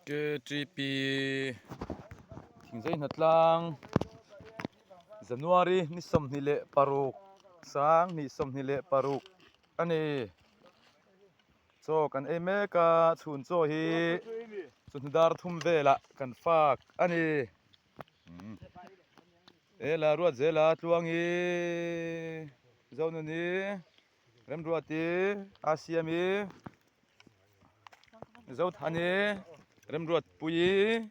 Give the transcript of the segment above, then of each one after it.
Ktp thingzai hnatlang January ni 26 sang 26 a ni. Chaw kan ei mek a, chhun chaw hi chawhnu dar thum velah kan fak a ni. Ela ruat zela Tluangi Zonuni Remruati Asiami Zothani Remruatpuii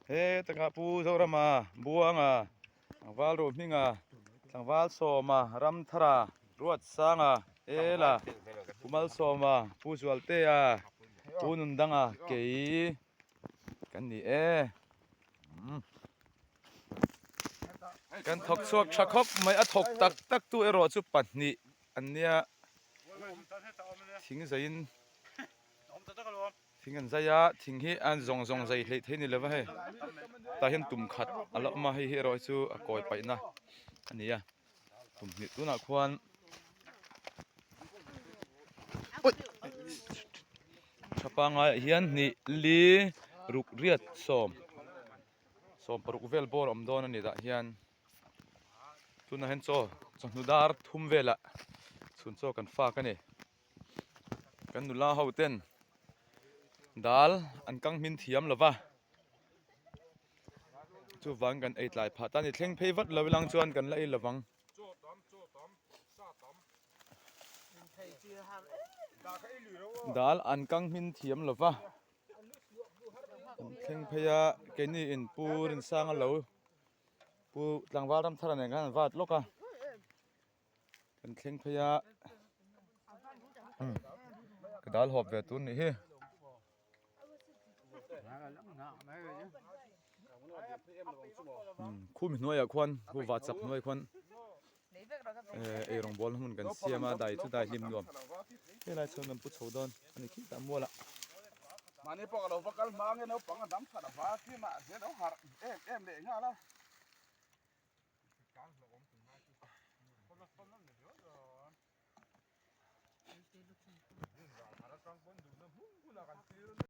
he takah Pu Zorama Buanga Tlangval Rohminga Tlangval Sawma Ramthara Ruatsanga Ela Pu Malsawma Pu Zualtea Pu Nundanga kei kan ni e kan thawk chhuak tha khawp mai a thawk tak tak tu erawh chu pahnih an nia thing zaiin thing an zai a thing hi an zawng zawng zai hleih theih a ni lova hei tah hian tum khat a la awm a hei hi erawh hi chu a kawi paihna a ni a tum hnih tunah khuan tha pangaiah hian hnih li ruk riat sawm sawm paruk vel bawr a awm dawn a ni tah hian. Tunah hian chaw chawhnu dar thum velah chhun chaw kan fak a ni. Kan nula ho ten dal an kang hmin thiam lo va, chuvang kan ei tlai phah ta a ni. Thleng phei vat lo ilang chuan kan la ei lo vang. Dal an kang hmin thiam lo va, an thleng phei a keini in Pu Rinsanga lo. Pu tlangval ram thar nen khan an vat lawk a kan thleng phei a ka dal hawp ve tur nih hi. Khumi hnuaiah khuan khu va chak hnuai khuan eirawng bawlna hmun kan siam a dai chu dai hlim nuam helai chhuan kan pu chho dawn a ni khi tah mual ah. Mahni pawh ka lo va kal hma nge naupang a dam that a va khi mahse lo harh em em leh nghal a.